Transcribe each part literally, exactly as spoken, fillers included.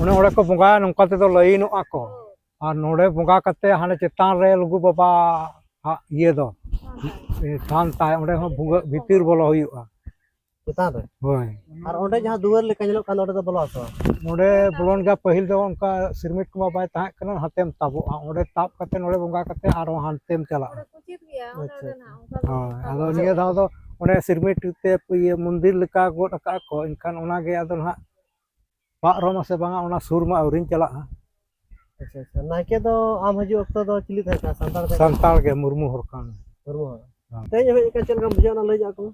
ᱚᱱᱮ ᱚᱸᱰᱮ ᱠᱚ ᱵᱚᱸᱜᱟᱭᱟ, ᱱᱚᱝᱠᱟ ᱛᱮᱫᱚ ᱞᱟᱭᱤᱱᱚᱜᱼᱟ ᱠᱚ᱾ ᱟᱨ ᱱᱚᱰᱮ ᱵᱚᱸᱜᱟ ᱠᱟᱛᱮ ᱦᱟᱱᱮ ᱪᱮᱛᱟᱱ ᱨᱮ ᱞᱩᱜᱩ ᱵᱟᱵᱟ ᱦᱟᱜ ᱤᱭᱟᱹ ᱫᱚ, ᱛᱷᱟᱱ ᱛᱟᱭ, ᱚᱸᱰᱮ ᱦᱚᱸ ᱵᱷᱩᱜᱟᱹᱜ ᱵᱷᱤᱛᱤᱨ ᱵᱚᱞᱚ ᱦᱩᱭᱩᱜᱼᱟ᱾ ᱪᱮᱛᱟᱱ ᱨᱮ᱾ ᱦᱳᱭ᱾ ᱟᱨ ᱚᱸᱰᱮ ᱡᱟᱦᱟᱸ ᱫᱩᱣᱟᱹᱨ ᱞᱮᱠᱟ ᱧᱮᱞᱚᱜ ᱠᱟᱱ, ᱚᱸᱰᱮ ᱫᱚ ᱵᱚᱞᱚ ᱟᱥᱮ ᱵᱟᱝ? ᱚᱸᱰᱮ ᱵᱚᱞᱚᱱ ᱜᱮᱭᱟ, ᱯᱟᱹᱦᱤᱞ ᱫᱚ ᱚᱱᱠᱟ ᱥᱤᱨᱢᱤᱴ ᱠᱚᱢᱟ ᱵᱟᱭ ᱛᱟᱦᱮᱸ ᱠᱟᱱᱟ, ᱦᱟᱱᱛᱮᱢ ᱛᱟᱵᱚᱜᱼᱟ, ᱚᱸᱰᱮ ᱛᱟᱵ ᱠᱟᱛᱮ ᱱᱚᱰᱮ ᱵᱚᱸᱜᱟ ᱠᱟᱛᱮ ᱟᱨᱦᱚᱸ ᱦᱟᱱᱛᱮᱢ ᱪᱟᱞᱟᱜᱼᱟ᱾ ᱟᱪᱪᱷᱟ᱾ ᱦᱳᱭ, ᱟᱫᱚ ᱱᱤᱭᱟᱹ ᱫᱷᱟᱣ ᱫᱚ ᱚᱸᱰᱮ ᱥᱤᱨᱢᱤᱴ ᱛᱮ ᱤᱭᱟᱹ ᱢᱚᱱᱫᱤᱨ ᱞᱮᱠᱟ ᱜᱚᱫ ᱟᱠᱟᱫ ᱠᱚ, ᱮᱱᱠᱷᱟᱱ ᱚᱱᱟᱜᱮ ᱟᱫᱚ ᱱᱟᱦᱟᱜ ᱯᱟᱨᱚᱢᱟ ᱥᱮ ᱵᱟᱝᱟ, ᱚᱱᱟ ᱥᱩᱨ ᱢᱟ ᱟᱹᱣᱨᱤᱧ ᱪᱟᱞᱟᱜᱼᱟ᱾ ᱟᱪᱪᱷᱟ, ᱟᱪᱪᱷᱟ᱾ ᱱᱟᱭᱠᱮ ᱫᱚ ᱟᱢ ᱦᱤᱡᱩᱜ ᱚᱠᱛᱚ ᱫᱚ ᱪᱤᱞᱤ ᱛᱟᱦᱮᱸ ᱠᱟᱱᱟ? ᱥᱟᱱᱛᱟᱲ ᱛᱟᱦᱮᱸ ᱠᱟᱱᱟ? ᱥᱟᱱᱛᱟᱲ ᱜᱮ, ᱢᱩᱨᱢᱩ ᱦᱚᱲ ᱠᱟᱱ᱾ ᱢᱩᱨᱢᱩ ᱦᱚᱲ᱾ ᱦᱮᱸ᱾ ᱛᱮᱦᱮᱧ ᱦᱮᱡ ᱟᱠᱟᱱ, ᱪᱮᱫ ᱞᱮᱠᱟᱢ ᱵᱩᱡᱷᱟᱹᱣ ᱚᱱᱟ ᱞᱟᱹᱭ ᱧᱚᱜ ᱟᱠᱚ ᱢᱮ᱾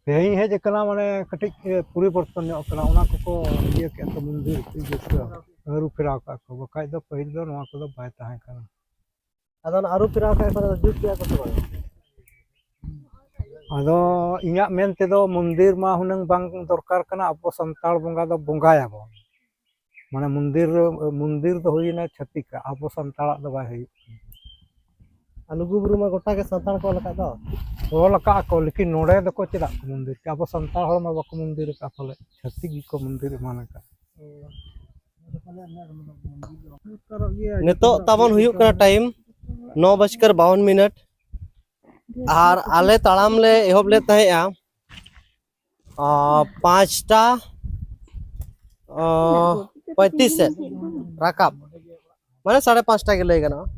ᱛᱮᱦᱮᱧ ᱦᱮᱡ ᱟᱠᱟᱱᱟ, ᱢᱟᱱᱮ ᱠᱟᱹᱴᱤᱡ ᱮ, ᱯᱚᱨᱤᱵᱚᱨᱛᱚᱱ ᱧᱚᱜ ᱟᱠᱟᱱᱟ, ᱚᱱᱟ ᱠᱚᱠᱚ ᱤᱭᱟᱹ ᱠᱮᱫ ᱠᱚ, ᱢᱚᱱᱫᱤᱨ ᱤᱭᱟᱹ ᱠᱚ ᱟᱹᱨᱩ ᱯᱷᱮᱨᱟᱣ ᱠᱟᱜ ᱠᱚ, ᱵᱟᱠᱷᱟᱡ ᱫᱚ ᱯᱟᱹᱦᱤᱞ ᱫᱚ ᱱᱚᱣᱟ ᱠᱚᱫᱚ ᱵᱟᱭ ᱛᱟᱦᱮᱸ ᱠᱟᱱᱟ᱾ ᱟᱫᱚ ᱚᱱᱟ ᱟᱹᱨᱩ ᱯᱷᱮᱨᱟᱣ ᱠᱟᱜ ᱠᱚ, ᱡᱩᱛ ᱠᱮᱫᱟ ᱠᱚ ᱥᱮ ᱵᱟᱝ? ᱟᱫᱚ ᱤᱧᱟᱹᱜ ᱢᱮᱱ ᱛᱮᱫᱚ ᱢᱚᱱᱫᱤᱨ ᱢᱟ ᱦᱩᱱᱟᱹᱝ ᱵᱟᱝ ᱫᱚᱨᱠᱟᱨ ᱠᱟᱱᱟ, ᱟᱵᱚ ᱥᱟᱱᱛᱟᱲ ᱵᱚᱸᱜᱟ ᱫᱚ ᱵᱚᱸᱜᱟᱭᱟᱵᱚᱱ, ᱢᱟᱱᱮ ᱢᱚᱱᱫᱤᱨ, ᱢᱚᱱᱫᱤᱨ ᱫᱚ ᱦᱩᱭᱱᱟ ᱪᱷᱟᱹᱛᱤᱠᱟᱜ, ᱟᱵᱚ ᱥᱟᱱᱛᱟᱲᱟᱜ ᱫᱚ ᱵᱟᱭ ᱦᱩᱭᱩᱜ ᱠᱟᱱᱟ᱾ ᱟᱨ ᱞᱩᱜᱩ ᱵᱩᱨᱩ ᱢᱟ ᱜᱚᱴᱟ ᱜᱮ ᱥᱟᱱᱛᱟᱲ ᱠᱚ ᱚᱞ ᱟᱠᱟᱫ ᱫᱚ᱾ ᱚᱞ ᱟᱠᱟᱫ ᱠᱚ, ᱞᱮᱠᱤᱱ ᱱᱚᱰᱮ ᱫᱚᱠᱚ ᱪᱮᱫᱟᱜ ᱠᱚ ᱢᱚᱱᱫᱤᱨ ᱠᱮᱫ? ᱟᱵᱚ ᱥᱟᱱᱛᱟᱲ ᱦᱚᱲ ᱢᱟ ᱵᱟᱠᱚ ᱢᱚᱱᱫᱤᱨ ᱟᱠᱟᱫ, ᱯᱟᱞᱮ ᱪᱷᱟᱹᱛᱤᱠ ᱜᱮᱠᱚ ᱢᱚᱱᱫᱤᱨ ᱮᱢᱟᱱ ᱟᱠᱟᱫ᱾ ᱱᱤᱛᱚᱜ ᱛᱟᱵᱚᱱ ᱦᱩᱭᱩᱜ ᱠᱟᱱᱟ ᱴᱟᱭᱤᱢ ᱱᱚ ᱵᱟᱡᱠᱟᱨ ᱵᱟᱣᱚᱱ ᱢᱤᱱᱤᱴ, ᱟᱨ ᱟᱞᱮ ᱛᱟᱲᱟᱢ ᱞᱮ ᱮᱦᱚᱵ ᱞᱮᱫ ᱛᱟᱦᱮᱸᱫᱼᱟ ᱟᱨ, ᱯᱟᱸᱪᱴᱟ, ᱟᱨ, ᱯᱚᱸᱭᱛᱨᱤᱥ ᱥᱮᱫ ᱨᱟᱠᱟᱵ, ᱢᱟᱱᱮ ᱥᱟᱲᱮ ᱯᱟᱸᱪᱴᱟ ᱜᱮ ᱞᱟᱹᱭ ᱜᱟᱱᱚᱜᱼᱟ᱾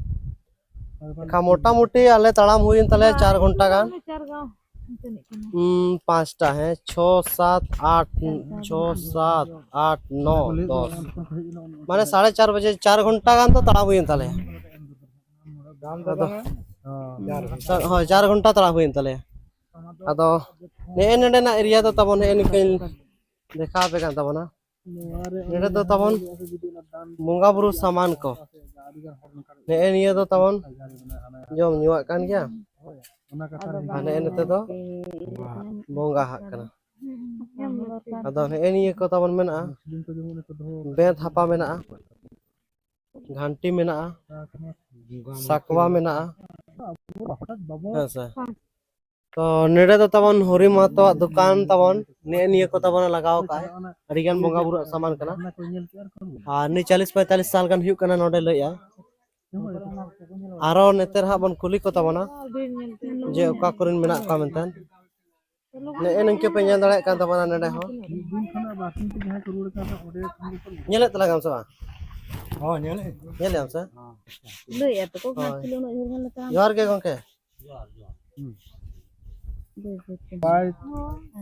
ᱮᱱᱠᱷᱟᱱ ᱢᱚᱴᱟᱢᱩᱴᱤ ᱟᱞᱮ ᱛᱟᱲᱟᱢ ᱦᱩᱭᱮᱱ ᱛᱟᱞᱮᱭᱟ ᱪᱟᱨ ᱜᱷᱚᱱᱴᱟ ᱜᱟᱱ᱾ ᱦᱩᱸ, ᱯᱟᱸᱪᱴᱟ, ᱦᱮᱸ, ᱪᱷᱚ, ᱥᱟᱛ, ᱟᱴ, ᱪᱷᱚ, ᱥᱟᱛ, ᱟᱴ, ᱱᱚ, ᱫᱚᱥ, ᱢᱟᱱᱮ ᱥᱟᱲᱮ ᱪᱟᱨ ᱵᱟᱡᱮ, ᱪᱟᱨ ᱜᱷᱚᱱᱴᱟ ᱜᱟᱱ ᱛᱚ ᱛᱟᱲᱟᱢ ᱦᱩᱭᱮᱱ ᱛᱟᱞᱮᱭᱟ᱾ ᱟᱫᱚ, ᱦᱳᱭ, ᱪᱟᱨ ᱜᱷᱚᱱᱴᱟ ᱛᱟᱲᱟᱢ ᱦᱩᱭᱮᱱ ᱛᱟᱞᱮᱭᱟ᱾ ᱟᱫᱚ ᱱᱮᱜᱼᱮ ᱱᱚᱰᱮᱱᱟᱜ ᱮᱨᱤᱭᱟ ᱫᱚ ᱛᱟᱵᱚᱱ ᱱᱮᱜᱼᱮ ᱱᱤᱝᱠᱟᱹᱧ ᱫᱮᱠᱷᱟᱣ ᱟᱯᱮ ᱠᱟᱱ ᱛᱟᱵᱚᱱᱟ᱾ ᱱᱚᱰᱮ ᱫᱚ ᱛᱟᱵᱚᱱ ᱵᱚᱸᱜᱟ ᱵᱩᱨᱩ ᱥᱟᱢᱟᱱ ᱠᱚ, ᱱᱮᱜᱼᱮ ᱱᱤᱭᱟᱹ ᱫᱚ ᱛᱟᱵᱚᱱ ᱡᱚᱢ ᱧᱩᱣᱟᱜ ᱠᱟᱱ ᱜᱮᱭᱟ᱾ ᱟᱨ ᱱᱮᱜᱼᱮ ᱱᱚᱛᱮ ᱫᱚ ᱵᱚᱸᱜᱟ ᱦᱟᱜ ᱠᱟᱱᱟ᱾ ᱟᱫᱚ ᱱᱮᱜᱼᱮ ᱱᱤᱭᱟᱹ ᱠᱚ ᱛᱟᱵᱚᱱ ᱢᱮᱱᱟᱜᱼᱟ, ᱵᱮᱸᱛ ᱦᱟᱯᱟ ᱢᱮᱱᱟᱜᱼᱟ, ᱜᱷᱟᱱᱴᱤ ᱢᱮᱱᱟᱜᱼᱟ, ᱥᱟᱠᱣᱟ ᱢᱮᱱᱟᱜᱼᱟ, ᱦᱮᱸ ᱥᱮ᱾ ᱛᱚ ᱱᱚᱰᱮ ᱫᱚ ᱛᱟᱵᱚᱱ ᱦᱚᱨᱤ ᱢᱟᱦᱟᱛᱚᱣᱟᱜ ᱫᱚᱠᱟᱱ ᱛᱟᱵᱚᱱ, ᱱᱮᱜᱼᱮ ᱱᱤᱭᱟᱹ ᱠᱚ ᱛᱟᱵᱚᱱ ᱞᱟᱜᱟᱣ ᱠᱟᱜᱼᱟᱭ᱾ ᱟᱹᱰᱤ ᱜᱟᱱ ᱵᱚᱸᱜᱟ ᱵᱩᱨᱩᱣᱟᱜ ᱥᱟᱢᱟᱱ ᱠᱟᱱᱟ᱾ ᱟᱨ ᱱᱩᱭ ᱪᱟᱞᱤᱥ ᱯᱚᱸᱭᱛᱟᱞᱤᱥ ᱥᱟᱞ ᱜᱟᱱ ᱦᱩᱭᱩᱜ ᱠᱟᱱᱟ ᱱᱚᱰᱮ, ᱞᱟᱹᱭᱮᱜᱼᱟ᱾ ᱟᱨᱚ ᱱᱮᱛᱟᱨ ᱦᱟᱸᱜ ᱵᱚᱱ ᱠᱩᱞᱤ ᱠᱚ ᱛᱟᱵᱚᱱᱟ ᱡᱮ ᱚᱠᱟ ᱠᱚᱨᱮᱱ ᱢᱮᱱᱟᱜ ᱠᱚᱣᱟ ᱢᱮᱱᱛᱮ᱾ ᱱᱮᱜᱼᱮ ᱱᱤᱝᱠᱟᱹ ᱯᱮ ᱧᱮᱞ ᱫᱟᱲᱮᱭᱟᱜ ᱠᱟᱱ ᱛᱟᱵᱚᱱᱟ ᱱᱚᱰᱮ ᱦᱚᱸ᱾ ᱧᱮᱞᱮᱫ ᱛᱟᱞᱟᱝ ᱟᱢ ᱥᱮ ᱵᱟᱝ? ᱦᱚᱸ, ᱧᱮᱞᱮᱫ᱾ ᱧᱮᱞᱮᱫ ᱟᱢ ᱥᱮ? ᱞᱟᱹᱭᱮᱫᱼᱟ ᱛᱚ ᱠᱚ, ᱦᱳᱭ᱾ ᱠᱷᱟᱹᱞᱤ ᱩᱱᱟᱹᱜ ᱡᱷᱟᱹᱞ ᱡᱷᱟᱹᱞ ᱞᱮ ᱛᱟᱲᱟᱢ ᱡᱚᱦᱟᱨ ᱜᱮ ᱜᱚᱢᱠᱮ᱾ ᱵᱟᱭ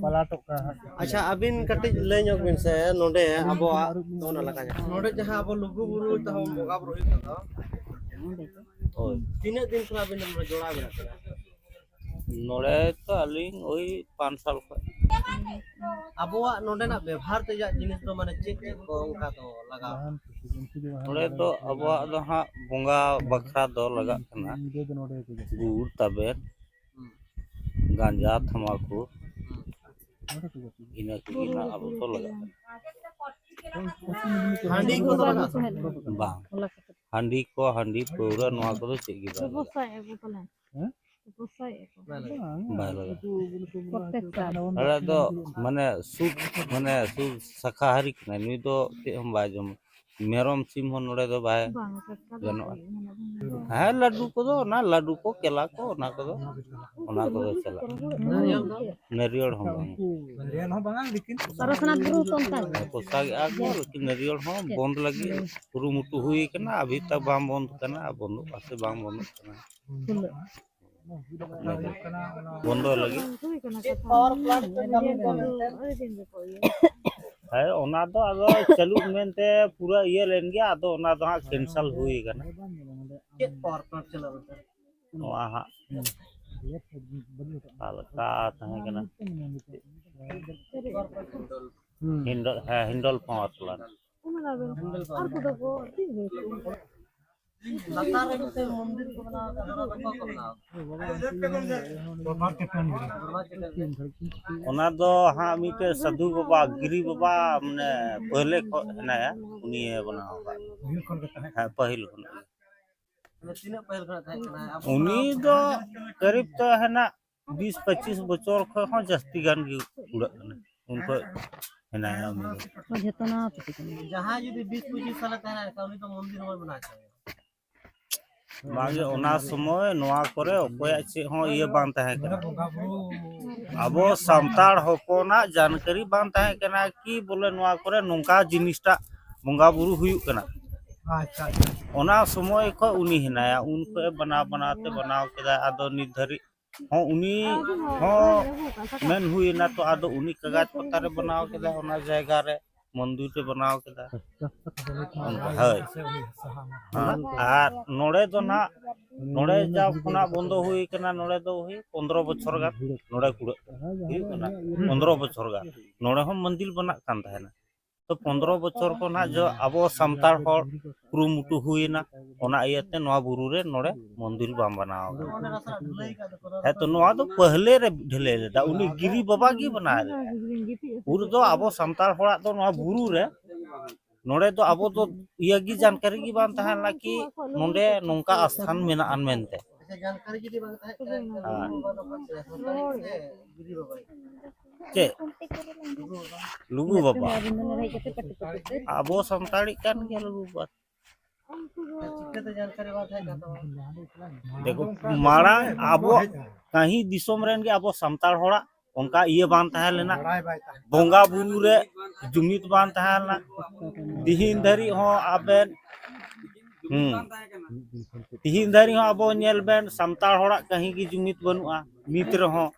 ᱯᱟᱞᱟᱴᱚᱜ ᱠᱟᱱᱟ᱾ ᱟᱪᱪᱷᱟ, ᱟᱹᱵᱤᱱ ᱠᱟᱹᱴᱤᱡ ᱞᱟᱹᱭ ᱧᱚᱜ ᱵᱤᱱ ᱥᱮ, ᱱᱚᱰᱮ ᱟᱵᱚᱣᱟᱜ ᱚᱱᱟ ᱞᱮᱠᱟ ᱡᱟᱦᱟᱸ, ᱱᱚᱰᱮ ᱡᱟᱦᱟᱸ ᱟᱵᱚ ᱞᱩᱜᱩ ᱵᱩᱨᱩ ᱛᱟᱵᱚᱱ ᱵᱚᱸᱜᱟ ᱵᱩᱨᱩ ᱦᱩᱭᱩᱜ ᱠᱟᱱ ᱫᱚ, ᱦᱳᱭ᱾ ᱛᱤᱱᱟᱹᱜ ᱫᱤᱱ ᱠᱷᱚᱱ ᱟᱹᱵᱤᱱ ᱫᱚ ᱱᱚᱰᱮ ᱡᱚᱲᱟᱣ ᱢᱮᱱᱟᱜ ᱵᱤᱱᱟ? ᱱᱚᱰᱮ ᱛᱚ ᱟᱹᱞᱤᱧ ᱳᱭ ᱯᱟᱸᱪ ᱥᱟᱞ ᱠᱷᱚᱱ᱾ ᱟᱵᱚᱣᱟᱜ ᱱᱚᱰᱮᱱᱟᱜ ᱵᱮᱵᱷᱟᱨ ᱛᱮᱭᱟᱜ ᱡᱤᱱᱤᱥ ᱫᱚ ᱢᱟᱱᱮ ᱪᱮᱫ ᱪᱮᱫ ᱠᱚ ᱚᱱᱠᱟ ᱫᱚ ᱞᱟᱜᱟᱣ? ᱱᱚᱰᱮ ᱫᱚ ᱟᱵᱚᱣᱟᱜ ᱫᱚ ᱦᱟᱸᱜ ᱵᱚᱸᱜᱟ ᱵᱟᱠᱷᱨᱟ ᱫᱚ ᱞᱟᱜᱟᱜ ᱠᱟᱱᱟ ᱜᱩᱲ, ᱛᱟᱵᱮᱱ, ᱦᱩᱸ᱾ ᱜᱟᱸᱡᱟ, ᱛᱷᱟᱢᱟᱠᱩᱨ, ᱦᱩᱸ᱾ ᱤᱱᱟᱹ ᱠᱚᱜᱮ ᱱᱟᱜ ᱟᱵᱚ ᱫᱚ ᱞᱟᱜᱟᱜ ᱠᱟᱱᱟ᱾ ᱦᱟᱺᱰᱤ ᱠᱚᱫᱚ ᱞᱟᱜᱟᱜ ᱠᱟᱱᱟ? ᱵᱟᱝ, ᱦᱟᱺᱰᱤ ᱠᱚ, ᱦᱟᱺᱰᱤ ᱯᱟᱹᱣᱨᱟᱹ, ᱱᱚᱣᱟ ᱠᱚᱫᱚ ᱪᱮᱫ ᱜᱮ ᱵᱟᱭ ᱞᱟᱜᱟᱜᱼᱟ᱾ ᱵᱟᱭ ᱞᱟᱜᱟᱜᱼᱟ᱾ ᱟᱞᱮ ᱫᱚ ᱢᱟᱱᱮ ᱥᱩᱫ, ᱢᱟᱱᱮ ᱥᱩᱫ ᱥᱟᱠᱟᱦᱟᱨᱤ ᱠᱟᱱᱟᱭ, ᱱᱩᱭ ᱫᱚ ᱪᱮᱫ ᱦᱚᱸ ᱵᱟᱭ ᱡᱚᱢᱟ᱾ ᱢᱮᱨᱚᱢ ᱥᱤᱢ ᱦᱚᱸ ᱱᱚᱰᱮ ᱫᱚ ᱵᱟᱭ ᱜᱟᱱᱚᱜᱼᱟ᱾ ᱦᱮᱸ, ᱞᱟᱹᱰᱩ ᱠᱚᱫᱚ, ᱚᱱᱟ ᱞᱟᱹᱰᱩ ᱠᱚ, ᱠᱮᱞᱟ ᱠᱚ, ᱚᱱᱟ ᱠᱚᱫᱚ, ᱚᱱᱟ ᱠᱚᱫᱚ ᱪᱟᱞᱟᱜᱼᱟ᱾ ᱱᱟᱹᱨᱤᱭᱚᱲ ᱫᱚ? ᱱᱟᱹᱨᱤᱭᱚᱲ ᱦᱚᱸ ᱵᱟᱝ᱾ ᱱᱟᱹᱨᱤᱭᱚᱲ ᱦᱚᱸ ᱵᱟᱝᱟ, ᱞᱮᱠᱤᱱ ᱯᱚᱥᱟᱜᱮᱜᱼᱟ ᱠᱚ, ᱞᱮᱠᱤᱱ ᱱᱟᱹᱨᱤᱭᱚᱲ ᱦᱚᱸ ᱵᱚᱱᱫ ᱞᱟᱹᱜᱤᱫ ᱠᱩᱨᱩᱢᱩᱴᱩ ᱦᱩᱭ ᱠᱟᱱᱟ, ᱟᱵᱷᱤ ᱛᱟᱠ ᱵᱟᱝ ᱵᱚᱱᱫ ᱠᱟᱱᱟ, ᱟᱨ ᱵᱚᱱᱫᱚᱜᱼᱟ ᱥᱮ ᱵᱟᱝ ᱵᱚᱱᱫᱚᱜ ᱠᱟᱱᱟ᱾ ᱵᱚᱱᱫᱚ ᱞᱟᱹᱜᱤᱫ᱾ ᱦᱮᱸ, ᱚᱱᱟ ᱫᱚ ᱟᱫᱚ ᱪᱟᱹᱞᱩᱜ ᱢᱮᱱᱛᱮ ᱯᱩᱨᱟᱹ ᱤᱭᱟᱹ ᱞᱮᱱ ᱜᱮᱭᱟ, ᱟᱫᱚ ᱚᱱᱟ ᱫᱚ ᱦᱟᱸᱜ cancel ᱦᱩᱭ ᱠᱟᱱᱟ᱾ ᱪᱮᱫ power plant ᱪᱟᱞᱟᱜ ᱞᱮᱱᱛᱮ? ᱱᱚᱣᱟ ᱦᱟᱸᱜ ᱚᱠᱟ ᱞᱮᱠᱟ ᱛᱟᱦᱮᱸ ᱠᱟᱱᱟ? ᱦᱤᱱᱰᱚᱞ, ᱦᱮᱸ, ᱦᱤᱱᱰᱚᱞ power plant᱾ ᱟᱨ ᱠᱚᱫᱚ ᱠᱚ ᱪᱮᱫ ᱦᱩᱭ ᱠᱚᱜᱼᱟ? ᱞᱟᱛᱟᱨ ᱨᱮ ᱢᱤᱫᱴᱮᱱ ᱢᱚᱱᱫᱤᱨ ᱠᱚ ᱵᱮᱱᱟᱣ ᱟᱠᱟᱫᱟ, ᱚᱱᱟ ᱫᱚ ᱚᱠᱚᱭ ᱠᱚ ᱵᱮᱱᱟᱣ ᱟᱠᱟᱫᱟ? ᱚᱱᱟ ᱫᱚ ᱦᱟᱸᱜ ᱢᱤᱫᱴᱮᱡ ᱥᱟᱹᱫᱷᱩ ᱵᱟᱵᱟ, ᱜᱤᱨᱤ ᱵᱟᱵᱟ, ᱢᱟᱱᱮ ᱯᱟᱹᱦᱞᱮ ᱠᱷᱚᱱ ᱦᱮᱱᱟᱭᱟ, ᱩᱱᱤᱭᱮ ᱵᱮᱱᱟᱣ ᱟᱠᱟᱫ᱾ ᱯᱟᱹᱦᱤᱞ ᱠᱷᱚᱱᱟᱜ ᱜᱮ᱾ ᱦᱮᱸ, ᱯᱟᱹᱦᱤᱞ ᱠᱷᱚᱱᱟᱜ ᱜᱮ᱾ ᱢᱟᱱᱮ ᱛᱤᱱᱟᱹᱜ ᱯᱟᱹᱦᱤᱞ ᱠᱷᱚᱱᱟᱜ ᱛᱟᱦᱮᱸ ᱠᱟᱱᱟ? ᱟᱵᱚ ᱩᱱᱤ ᱫᱚ ᱠᱟᱹᱨᱤᱵ ᱛᱚ ᱦᱮᱱᱟᱜ ᱵᱤᱥ ᱯᱚᱸᱪᱤᱥ ᱵᱚᱪᱷᱚᱨ ᱠᱷᱚᱱ ᱦᱚᱸ ᱡᱟᱹᱥᱛᱤ ᱜᱟᱱ ᱜᱮ ᱠᱩᱲᱟᱹᱜ ᱠᱟᱱᱟ᱾ ᱩᱱ ᱠᱷᱚᱱ ᱦᱮᱱᱟᱭᱟ ᱩᱱᱤ ᱫᱚ᱾ ᱡᱚᱛᱚ ᱱᱚᱣᱟ ᱯᱩᱛᱷᱤ ᱠᱟᱱᱟ᱾ ᱡᱟᱦᱟᱸᱭ ᱡᱩᱫᱤ ᱵᱤᱥ ᱯᱚᱸᱪᱤᱥ ᱥᱟᱞᱮ ᱛᱟᱦᱮᱱᱟ, ᱮᱱᱠᱷᱟᱱ ᱩᱱᱤ ᱫᱚ ᱢᱚᱱᱫᱤᱨ ᱦᱚᱸ ᱵᱟᱭ ᱵᱮᱱᱟᱣ ᱦᱚᱪᱚᱭᱟ᱾ ᱵᱟᱝᱜᱮ, ᱚᱱᱟ ᱥᱚᱢᱚᱭ ᱱᱚᱣᱟ ᱠᱚᱨᱮ ᱚᱠᱚᱭᱟᱜ ᱪᱮᱫ ᱦᱚᱸ ᱤᱭᱟᱹ ᱵᱟᱝ ᱛᱟᱦᱮᱸ ᱠᱟᱱᱟ᱾ ᱟᱵᱚ ᱥᱟᱱᱛᱟᱲ ᱦᱚᱯᱚᱱᱟᱜ ᱡᱟᱱᱠᱟᱨᱤ ᱵᱟᱝ ᱛᱟᱦᱮᱸ ᱠᱟᱱᱟ ᱠᱤ ᱵᱚᱞᱮ ᱱᱚᱣᱟ ᱠᱚᱨᱮ ᱱᱚᱝᱠᱟ ᱡᱤᱱᱤᱥᱴᱟᱜ ᱵᱚᱸᱜᱟ ᱵᱩᱨᱩ ᱦᱩᱭᱩᱜ ᱠᱟᱱᱟ᱾ ᱟᱪᱪᱷᱟ, ᱟᱪᱪᱷᱟ᱾ ᱚᱱᱟ ᱥᱚᱢᱚᱭ ᱠᱷᱚᱱ ᱩᱱᱤ ᱦᱮᱱᱟᱭᱟ, ᱩᱱ ᱠᱷᱚᱱ ᱵᱮᱱᱟᱣ ᱵᱮᱱᱟᱣ ᱛᱮ ᱵᱮᱱᱟᱣ ᱠᱮᱫᱟᱭ᱾ ᱟᱫᱚ ᱱᱤᱛ ᱫᱷᱟᱹᱨᱤᱡ ᱦᱚᱸ ᱩᱱᱤ ᱦᱚᱸ ᱢᱮᱱ ᱦᱩᱭ ᱮᱱᱟ, ᱛᱚ ᱟᱫᱚ ᱩᱱᱤ ᱠᱟᱜᱟᱡᱽ ᱯᱟᱛᱟ ᱨᱮ ᱵᱮᱱᱟᱣ ᱠᱮᱫᱟᱭ, ᱚᱱᱟ ᱡᱟᱭᱜᱟ ᱨᱮ ᱢᱚᱱᱫᱤᱨ ᱨᱮ ᱵᱮᱱᱟᱣ ᱠᱮᱫᱟ᱾ ᱚᱱᱠᱟ, ᱦᱳᱭ᱾ ᱦᱮᱸ, ᱟᱨ ᱱᱚᱰᱮ ᱫᱚ ᱱᱟᱜ, ᱱᱚᱰᱮ ᱡᱟᱣ ᱠᱷᱚᱱᱟᱜ ᱵᱚᱱᱫᱚ ᱦᱩᱭ ᱠᱟᱱᱟ, ᱱᱚᱰᱮ ᱫᱚ ᱦᱩᱭ ᱯᱚᱱᱫᱽᱨᱚ ᱵᱚᱪᱷᱚᱨ ᱜᱟᱱ ᱱᱚᱰᱮ ᱠᱩᱲᱟᱹᱜ ᱠᱟᱱᱟ, ᱦᱩᱭᱩᱜ ᱠᱟᱱᱟ ᱯᱚᱱᱫᱽᱨᱚ ᱵᱚᱪᱷᱚᱨ ᱜᱟᱱ᱾ ᱱᱚᱰᱮ ᱦᱚᱸ ᱢᱚᱱᱫᱤᱨ ᱵᱮᱱᱟᱜ ᱠᱟᱱ ᱛᱟᱦᱮᱱᱟ᱾ ᱛᱚ ᱯᱚᱱᱫᱽᱨᱚ ᱵᱚᱪᱷᱚᱨ ᱠᱷᱚᱱᱟᱜ ᱡᱚ ᱟᱵᱚ ᱥᱟᱱᱛᱟᱲ ᱦᱚᱲ ᱠᱩᱨᱩᱢᱩᱴᱩ ᱦᱩᱭᱮᱱᱟ, ᱚᱱᱟ ᱤᱭᱟᱹᱛᱮ ᱱᱚᱣᱟ ᱵᱩᱨᱩ ᱨᱮ ᱱᱚᱰᱮ ᱢᱚᱱᱫᱤᱨ ᱵᱟᱝ ᱵᱮᱱᱟᱣ ᱟᱠᱟᱱᱟ᱾ ᱦᱮᱸ, ᱛᱚ ᱱᱚᱣᱟ ᱫᱚ ᱯᱟᱹᱦᱞᱮ ᱨᱮ ᱰᱷᱟᱹᱞᱟᱹᱭ ᱞᱮᱫᱟ, ᱩᱱᱤ ᱜᱤᱨᱤ ᱵᱟᱵᱟ ᱜᱮ ᱵᱮᱱᱟᱣ ᱞᱮᱫᱟ᱾ ᱩᱱ ᱫᱚ ᱟᱵᱚ ᱥᱟᱱᱛᱟᱲ ᱦᱚᱲᱟᱜ ᱫᱚ ᱱᱚᱣᱟ ᱵᱩᱨᱩ ᱨᱮ, ᱱᱚᱰᱮ ᱫᱚ ᱟᱵᱚ ᱫᱚ ᱤᱭᱟᱹ ᱜᱮ ᱡᱟᱱᱠᱟᱨᱤ ᱜᱮ ᱵᱟᱝ ᱛᱟᱦᱮᱸ ᱞᱮᱱᱟ ᱠᱤ ᱱᱚᱰᱮ ᱱᱚᱝᱠᱟ ᱟᱥᱛᱷᱟᱱ ᱢᱮᱱᱟᱜᱼᱟ ᱢᱮᱱᱛᱮ᱾ ᱟᱪᱪᱷᱟ, ᱡᱟᱱᱠᱟᱨᱤ ᱡᱩᱫᱤ ᱵᱟᱝ ᱛᱟᱦᱮᱸ ᱠᱟᱱᱟ, ᱦᱮᱸ᱾ ᱮᱱᱠᱷᱟᱱ ᱱᱚᱣᱟ ᱫᱚ ᱯᱟᱪᱮ ᱥᱟᱱᱛᱟᱲᱤ ᱥᱮ ᱜᱤᱨᱤ ᱵᱟᱵᱟ? ᱪᱮᱫ? ᱞᱩᱜᱩ ᱵᱟᱵᱟ᱾ ᱞᱩᱜᱩ ᱵᱟᱵᱟ᱾ ᱟᱵᱚ ᱥᱟᱱᱛᱟᱲᱤ ᱠᱟᱱ ᱜᱮᱭᱟ ᱞᱩᱜᱩ ᱵᱟᱵᱟ᱾ ᱪᱤᱠᱟᱹᱛᱮ ᱡᱟᱱᱠᱟᱨᱤ ᱵᱟᱝ ᱛᱟᱦᱮᱸ ᱠᱟᱱ ᱛᱟᱵᱚᱱᱟ? ᱫᱮᱠᱷᱚ, ᱢᱟᱲᱟᱝ ᱟᱵᱚ ᱠᱟᱹᱦᱤ ᱫᱤᱥᱚᱢ ᱨᱮᱱ ᱜᱮ ᱟᱵᱚ ᱥᱟᱱᱛᱟᱲ ᱦᱚᱲᱟᱜ ᱚᱱᱠᱟ ᱤᱭᱟᱹ ᱵᱟᱝ ᱛᱟᱦᱮᱸ ᱞᱮᱱᱟ, ᱵᱟᱲᱟᱭ ᱵᱟᱭ ᱛᱟᱦᱮᱸ ᱠᱟᱱᱟ᱾ ᱵᱚᱸᱜᱟ ᱵᱩᱨᱩ ᱨᱮ ᱡᱩᱢᱤᱫ ᱵᱟᱝ ᱛᱟᱦᱮᱸ ᱞᱮᱱᱟ᱾ ᱛᱤᱦᱤᱧ ᱫᱷᱟᱹᱨᱤᱡ ᱦᱚᱸ ᱟᱵᱮᱱ, ᱦᱩᱸ, ᱛᱤᱦᱤᱧ ᱫᱷᱟᱹᱨᱤᱡ ᱦᱚᱸ ᱟᱵᱚ ᱧᱮᱞ ᱵᱮᱱ, ᱥᱟᱱᱛᱟᱲ ᱦᱚᱲᱟᱜ ᱠᱟᱹᱦᱤ ᱜᱮ ᱡᱩᱢᱤᱫ ᱵᱟᱹᱱᱩᱜᱼᱟ ᱱᱤᱛ ᱨᱮᱦᱚᱸ᱾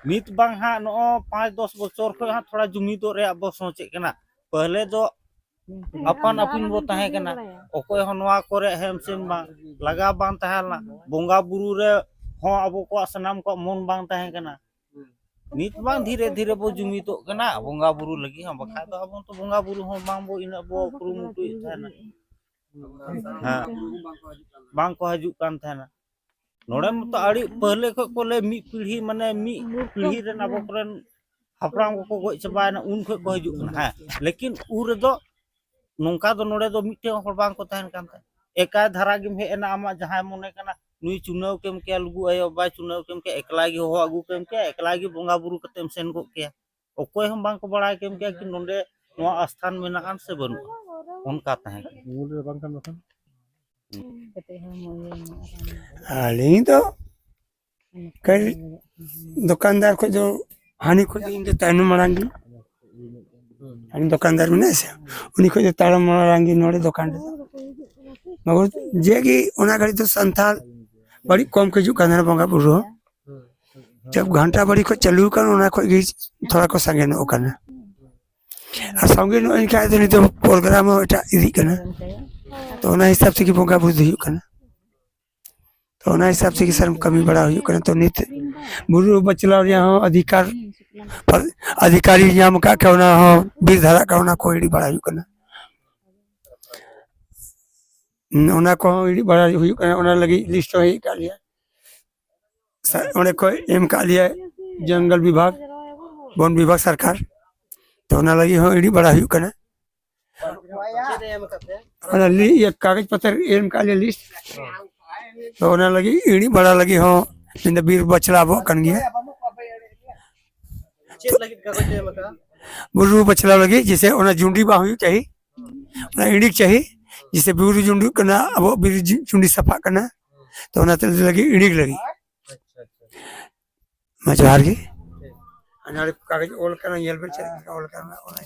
ᱱᱤᱛ ᱵᱟᱝ ᱦᱟᱸᱜ, ᱱᱚᱜᱼᱚᱭ ᱯᱟᱸᱪ ᱫᱚᱥ ᱵᱚᱪᱷᱚᱨ ᱠᱷᱚᱱ ᱦᱟᱸᱜ ᱛᱷᱚᱲᱟ ᱡᱩᱢᱤᱫᱚᱜ ᱨᱮᱭᱟᱜ ᱵᱚ ᱥᱚᱪᱮᱫ ᱠᱟᱱᱟ᱾ ᱯᱟᱹᱦᱞᱮ ᱫᱚ ᱟᱯᱟᱱ ᱟᱹᱯᱤᱱ ᱵᱚ ᱛᱟᱦᱮᱸ ᱠᱟᱱᱟ, ᱚᱠᱚᱭ ᱦᱚᱸ ᱱᱚᱣᱟ ᱠᱚᱨᱮ ᱦᱮᱢ ᱥᱮᱢ ᱵᱟᱝ, ᱞᱟᱜᱟᱣ ᱵᱟᱝ ᱛᱟᱦᱮᱸ ᱞᱮᱱᱟ᱾ ᱵᱚᱸᱜᱟ ᱵᱩᱨᱩ ᱨᱮ ᱦᱚᱸ ᱟᱵᱚ ᱠᱚᱣᱟᱜ ᱥᱟᱱᱟᱢ ᱠᱚᱣᱟᱜ ᱢᱚᱱ ᱵᱟᱝ ᱛᱟᱦᱮᱸ ᱠᱟᱱᱟ᱾ ᱱᱤᱛ ᱵᱟᱝ ᱫᱷᱤᱨᱮ ᱫᱷᱤᱨᱮ ᱵᱚ ᱡᱩᱢᱤᱫᱚᱜ ᱠᱟᱱᱟ ᱵᱚᱸᱜᱟ ᱵᱩᱨᱩ ᱞᱟᱹᱜᱤᱫ ᱦᱚᱸ, ᱵᱟᱠᱷᱟᱡ ᱫᱚ ᱟᱵᱚ ᱛᱚ ᱵᱚᱸᱜᱟ ᱵᱩᱨᱩ ᱦᱚᱸ ᱵᱟᱝ ᱵᱚ ᱤᱱᱟᱹᱜ ᱵᱚ ᱠᱩᱨᱩᱢᱩᱴᱩᱭᱮᱫ ᱛᱟᱦᱮᱱᱟ᱾ ᱦᱮᱸ, ᱵᱟᱝ ᱠᱚ ᱦᱤᱡᱩᱜ ᱠᱟᱱ ᱛᱟᱦᱮᱱᱟ᱾ ᱱᱚᱰᱮ ᱢᱟᱛᱚ ᱟᱹᱰᱤ ᱯᱟᱹᱦᱞᱮ ᱠᱷᱚᱡ ᱠᱚ ᱞᱟᱹᱭ, ᱢᱤᱫ ᱯᱤᱲᱦᱤ, ᱢᱟᱱᱮ ᱢᱤᱫ ᱯᱤᱲᱦᱤ ᱨᱮᱱ ᱟᱵᱚ ᱠᱚᱨᱮᱱ ᱦᱟᱯᱲᱟᱢ ᱠᱚᱠᱚ ᱜᱚᱡ ᱪᱟᱵᱟᱭᱮᱱᱟ, ᱩᱱ ᱠᱷᱚᱡ ᱠᱚ ᱦᱤᱡᱩᱜ ᱠᱟᱱᱟ᱾ ᱦᱮᱸ, ᱞᱮᱠᱤᱱ ᱩᱱ ᱨᱮᱫᱚ ᱱᱚᱝᱠᱟ ᱫᱚ ᱱᱚᱰᱮ ᱫᱚ ᱢᱤᱫᱴᱮᱱ ᱦᱚᱲ ᱵᱟᱝ ᱠᱚ ᱛᱟᱦᱮᱱ ᱠᱟᱱ ᱛᱟᱦᱮᱸᱫ᱾ ᱮᱠᱟᱭ ᱫᱷᱟᱨᱟ ᱜᱮᱢ ᱦᱮᱡ ᱮᱱᱟ, ᱟᱢᱟᱜ ᱡᱟᱦᱟᱸᱭ ᱢᱚᱱᱮ ᱠᱟᱱᱟ, ᱱᱩᱭ ᱪᱩᱱᱟᱹᱣ ᱠᱮᱢ ᱠᱮᱭᱟ, ᱞᱩᱜᱩ ᱟᱭᱳ ᱵᱟᱵᱟᱭ ᱪᱩᱱᱟᱹᱣ ᱠᱮᱢ ᱠᱮᱭᱟ, ᱮᱠᱞᱟ ᱜᱮ ᱦᱚᱦᱚ ᱟᱹᱜᱩ ᱠᱮᱢ ᱠᱮᱭᱟ, ᱮᱠᱞᱟ ᱜᱮ ᱵᱚᱸᱜᱟ ᱵᱩᱨᱩ ᱠᱟᱛᱮᱢ ᱥᱮᱱ ᱠᱚᱜ ᱠᱮᱭᱟ᱾ ᱚᱠᱚᱭ ᱦᱚᱸ ᱵᱟᱝ ᱠᱚ ᱵᱟᱲᱟᱭ ᱠᱮᱢ ᱠᱮᱭᱟ ᱠᱤ ᱱᱚᱰᱮ ᱱᱚᱣᱟ ᱟᱥᱛᱷᱟᱱ ᱢᱮᱱᱟᱜᱼᱟ ᱥᱮ ᱵᱟᱹᱱᱩᱜᱼᱟ, ᱚᱱᱠᱟ ᱛᱟᱦᱮᱸ ᱠᱟᱱᱟ᱾ ᱟᱹᱞᱤᱧ ᱫᱚ ᱠᱟᱹᱡ ᱫᱚᱠᱟᱱᱫᱟᱨ ᱠᱷᱚᱡ ᱫᱚ ᱦᱟᱹᱱᱤ ᱠᱷᱚᱡ ᱫᱚ ᱤᱧ ᱫᱚ ᱛᱟᱭᱱᱚᱢ ᱢᱟᱲᱟᱝ ᱜᱮ᱾ ᱦᱟᱹᱱᱤ ᱫᱚᱠᱟᱱᱫᱟᱨ ᱢᱮᱱᱟᱭᱟ ᱥᱮ, ᱩᱱᱤ ᱠᱷᱚᱡ ᱫᱚ ᱛᱟᱭᱱᱚᱢ ᱢᱟᱲᱟᱝ ᱜᱮ ᱱᱚᱰᱮ ᱫᱚᱠᱟᱱ ᱨᱮᱫᱚ᱾ ᱢᱟᱜᱚᱨ ᱡᱮ ᱜᱮ ᱚᱱᱟ ᱜᱷᱟᱹᱲᱤᱡ ᱫᱚ ᱥᱟᱱᱛᱟᱲ ᱵᱟᱹᱲᱤᱡ ᱠᱚᱢ ᱠᱚ ᱦᱤᱡᱩᱜ ᱠᱟᱱ ᱛᱟᱦᱮᱱᱟ ᱵᱚᱸᱜᱟ ᱵᱩᱨᱩ ᱦᱚᱸ᱾ ᱡᱟᱵ ᱜᱷᱟᱱᱴᱟ ᱵᱟᱹᱲᱤ ᱠᱷᱚᱡ ᱪᱟᱹᱞᱩ ᱟᱠᱟᱱ, ᱚᱱᱟ ᱠᱷᱚᱡ ᱜᱮ ᱛᱷᱚᱲᱟ ᱠᱚ ᱥᱟᱸᱜᱮ ᱧᱚᱜ ᱟᱠᱟᱱᱟ᱾ ᱟᱨ ᱥᱟᱸᱜᱮ ᱧᱚᱜ ᱮᱱ ᱠᱷᱟᱡ ᱫᱚ ᱱᱤᱛᱚᱜ ᱯᱨᱳᱜᱨᱟᱢ ᱦᱚᱸ ᱮᱴᱟᱜ ᱤᱫᱤᱜ ᱠᱟᱱᱟ᱾ ᱛᱚ ᱚᱱᱟ ᱦᱤᱥᱟᱹᱵ ᱛᱮᱜᱮ ᱵᱚᱸᱜᱟ ᱵᱩᱨᱩ ᱫᱚ ᱦᱩᱭᱩᱜ ᱠᱟᱱᱟ᱾ ᱛᱚ ᱚᱱᱟ ᱦᱤᱥᱟᱹᱵ ᱛᱮᱜᱮ ᱥᱟᱨ ᱠᱟᱹᱢᱤ ᱵᱟᱲᱟ ᱦᱩᱭᱩᱜ ᱠᱟᱱᱟ᱾ ᱛᱚ ᱱᱤᱛ ᱵᱩᱨᱩ ᱵᱟᱪᱞᱟᱣ ᱨᱮᱭᱟᱜ ᱦᱚᱸ ᱚᱫᱷᱤᱠᱟᱨ, ᱚᱫᱷᱤᱠᱟᱨᱤ ᱧᱟᱢ ᱟᱠᱟᱫ ᱠᱷᱟᱱ ᱚᱱᱟ ᱦᱚᱸ ᱵᱤᱨ ᱫᱷᱟᱨᱟᱜ ᱠᱟᱱᱟ, ᱚᱱᱟ ᱠᱚ ᱤᱫᱤ ᱵᱟᱲᱟ ᱦᱩᱭᱩᱜ ᱠᱟᱱᱟ᱾ ᱚᱱᱟ ᱠᱚᱦᱚᱸ ᱤᱫᱤ ᱵᱟᱲᱟ ᱦᱩᱭᱩᱜ ᱠᱟᱱᱟ, ᱚᱱᱟ ᱞᱟᱹᱜᱤᱫ ᱞᱤᱥᱴ ᱦᱚᱸ ᱦᱮᱡ ᱟᱠᱟᱫ ᱞᱮᱭᱟ᱾ ᱥᱟ-, ᱚᱸᱰᱮ ᱠᱷᱚᱡ ᱮᱢ ᱠᱟᱜ ᱞᱮᱭᱟ ᱡᱚᱝᱜᱚᱞ ᱵᱤᱵᱷᱟᱜᱽ, ᱵᱚᱱ ᱵᱤᱵᱷᱟᱜᱽ ᱥᱚᱨᱠᱟᱨ᱾ ᱛᱚ ᱚᱱᱟ ᱞᱟᱹᱜᱤᱫ ᱦᱚᱸ ᱤᱫᱤ ᱵᱟᱲᱟ ᱦᱩᱭᱩᱜ ᱠᱟᱱᱟ᱾ ᱪᱮᱫ ᱮ ᱮᱢ ᱟᱠᱟᱫ ᱯᱮᱭᱟ? ᱚᱱᱟ ᱞᱤ-, ᱤᱭᱟᱹ ᱠᱟᱜᱚᱡᱽ ᱯᱚᱛᱨ ᱮᱢ ᱠᱟᱜ ᱞᱮᱭᱟ ᱞᱤᱥᱴ᱾ ᱛᱚ ᱚᱱᱟ ᱞᱟᱹᱜᱤᱫ ᱤᱫᱤ ᱵᱟᱲᱟ ᱞᱟᱹᱜᱤᱫ ᱦᱚᱸ ᱢᱮᱱᱫᱟ ᱵᱤᱨ ᱵᱟᱪᱞᱟ ᱟᱵᱚᱣᱟᱜ ᱠᱟᱱ ᱜᱮᱭᱟ᱾ ᱪᱮᱫ ᱞᱟᱹᱜᱤᱫ ᱠᱟᱜᱚᱡᱽ ᱮᱢ ᱟᱠᱟᱫᱟ? ᱵᱩᱨᱩ ᱵᱟᱪᱞᱟᱣ ᱞᱟᱹᱜᱤᱫ, ᱡᱮᱥᱮ ᱚᱱᱟ ᱡᱩᱸᱰᱤ ᱵᱟᱝ ᱦᱩᱭᱩᱜ ᱪᱟᱹᱦᱤ, ᱚᱱᱟ ᱤᱬᱤᱡ ᱪᱟᱹᱦᱤ, ᱡᱮᱥᱮ ᱵᱩᱨᱩ ᱡᱩᱸᱰᱤ ᱠᱟᱱᱟ, ᱟᱵᱚ ᱵᱤᱨ ᱡᱩ-, ᱡᱩᱸᱰᱤ ᱥᱟᱯᱷᱟᱜ ᱠᱟᱱᱟ, ᱛᱚ ᱚᱱᱟ ᱛᱮ ᱞᱟᱹᱜᱤᱫ ᱤᱬᱤᱡ ᱞᱟᱹᱜᱤᱫ᱾ ᱟᱪᱪᱷᱟ, ᱟᱪᱪᱷᱟ᱾ ᱢᱟ ᱡᱚᱦᱟᱨ ᱜᱮ᱾ ᱟᱨ ᱱᱚᱰᱮ ᱠᱟᱜᱚᱡᱽ ᱚᱞ ᱠᱟᱱᱟ, ᱧᱮᱞ ᱵᱮᱱ ᱪᱮᱫ ᱞᱮᱠᱟ ᱚᱞ ᱠᱟᱱᱟ, ᱚᱱᱟ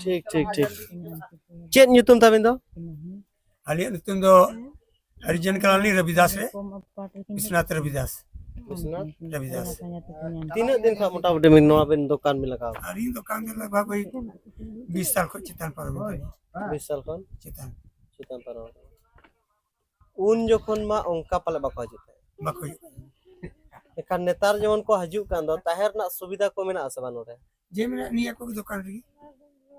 ᱴᱷᱤᱠ, ᱴᱷᱤᱠ, ᱴᱷᱤᱠ᱾ ᱪᱮᱫ ᱧᱩᱛᱩᱢ ᱛᱟᱵᱤᱱ ᱫᱚ? ᱟᱹᱞᱤᱧᱟᱜ ᱧᱩᱛᱩᱢ ᱫᱚ ᱦᱚᱨᱤᱡᱚᱱ ᱠᱟᱱᱟᱞᱤᱧ ᱨᱚᱵᱤᱫᱟᱥ ᱨᱮ, ᱵᱤᱥᱱᱟᱛᱷ ᱨᱚᱵᱤᱫᱟᱥ᱾ ᱵᱤᱥᱱᱟᱛᱷ? ᱨᱚᱵᱤᱫᱟᱥ᱾ ᱛᱤᱱᱟᱹᱜ ᱫᱤᱱ ᱠᱷᱚᱱ ᱢᱚᱴᱟᱢᱩᱴᱤ ᱵᱤᱱ ᱱᱚᱣᱟ ᱵᱤᱱ ᱫᱚᱠᱟᱱ ᱵᱤᱱ ᱞᱟᱜᱟᱣ ᱠᱟᱫᱟ? ᱟᱹᱞᱤᱧ ᱫᱚᱠᱟᱱ ᱫᱚ ᱞᱟᱜᱽ ᱵᱷᱟᱜᱽ ᱳᱭ ᱵᱤᱥ ᱥᱟᱞ ᱠᱷᱚᱱ ᱪᱮᱛᱟᱱ ᱯᱟᱨᱚᱢ ᱮᱱ ᱛᱟᱹᱞᱤᱧᱟ᱾ ᱵᱤᱥ ᱥᱟᱞ ᱠᱷᱚᱱ? ᱪᱮᱛᱟᱱ᱾ ᱪᱮᱛᱟᱱ ᱯᱟᱨᱚᱢ ᱟᱠᱟᱱᱟ᱾ ᱩᱱ ᱡᱚᱠᱷᱚᱱ ᱢᱟ ᱚᱱᱠᱟ ᱯᱟᱞᱮ ᱵᱟᱠᱚ ᱦᱤᱡᱩᱜ ᱛᱟᱦᱮᱸᱫ᱾ ᱵᱟᱠᱚ ᱦᱤᱡᱩᱜ ᱠᱟᱱᱟ᱾ ᱮᱱᱠᱷᱟᱱ ᱱᱮᱛᱟᱨ ᱡᱮᱢᱚᱱ ᱠᱚ ᱦᱤᱡᱩᱜ ᱠᱟᱱ ᱫᱚ, ᱛᱟᱦᱮᱸ ᱨᱮᱱᱟᱜ ᱥᱩᱵᱤᱫᱷᱟ ᱠᱚ ᱢᱮᱱᱟᱜᱼᱟ ᱥᱮ ᱵᱟᱝ ᱱᱚᱰᱮ? ᱡᱮ ᱢᱮᱱᱟᱜ ᱱᱤᱭᱟᱹ ᱠᱚ ᱫᱚᱠᱟᱱ ᱨᱮᱜᱮ᱾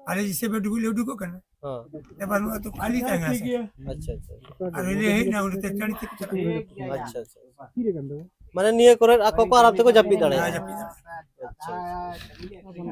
ᱟᱞᱮ ᱡᱮᱥᱮ ᱵᱮ ᱰᱩᱵᱩᱡ ᱞᱮ ᱩᱰᱩᱠᱚᱜ ᱠᱟᱱᱟ᱾ ᱦᱮᱸ᱾ ᱮ ᱵᱟᱹᱱᱩᱜᱼᱟ ᱛᱚ ᱠᱷᱟᱹᱞᱤ ᱛᱟᱦᱮᱸ ᱠᱟᱱᱟ ᱥᱮ᱾ ᱟᱪᱪᱷᱟ, ᱟᱪᱪᱷᱟ᱾ ᱟᱨ ᱨᱮᱞ ᱦᱮᱡ ᱮᱱᱟ, ᱚᱸᱰᱮ ᱛᱮ ᱴᱟᱺᱰᱤ ᱛᱮᱠᱚ ᱪᱟᱞᱟᱜ ᱠᱟᱱᱟ᱾ ᱟᱪᱪᱷᱟ, ᱟᱪᱪᱷᱟ᱾ ᱢᱟᱱᱮ ᱱᱤᱭᱟᱹ ᱠᱚᱨᱮ ᱟᱠᱚ ᱠᱚ ᱟᱨᱟᱢ ᱛᱮᱠᱚ ᱡᱟᱹᱯᱤᱫ ᱦᱮᱸ, ᱫᱟᱲᱮᱭᱟᱜᱼᱟ᱾ ᱡᱟᱹᱯᱤᱫ ᱫᱟᱲᱮᱭᱟᱜᱼᱟ᱾ ᱟᱪᱪᱷᱟ, ᱟᱪᱪᱷᱟ᱾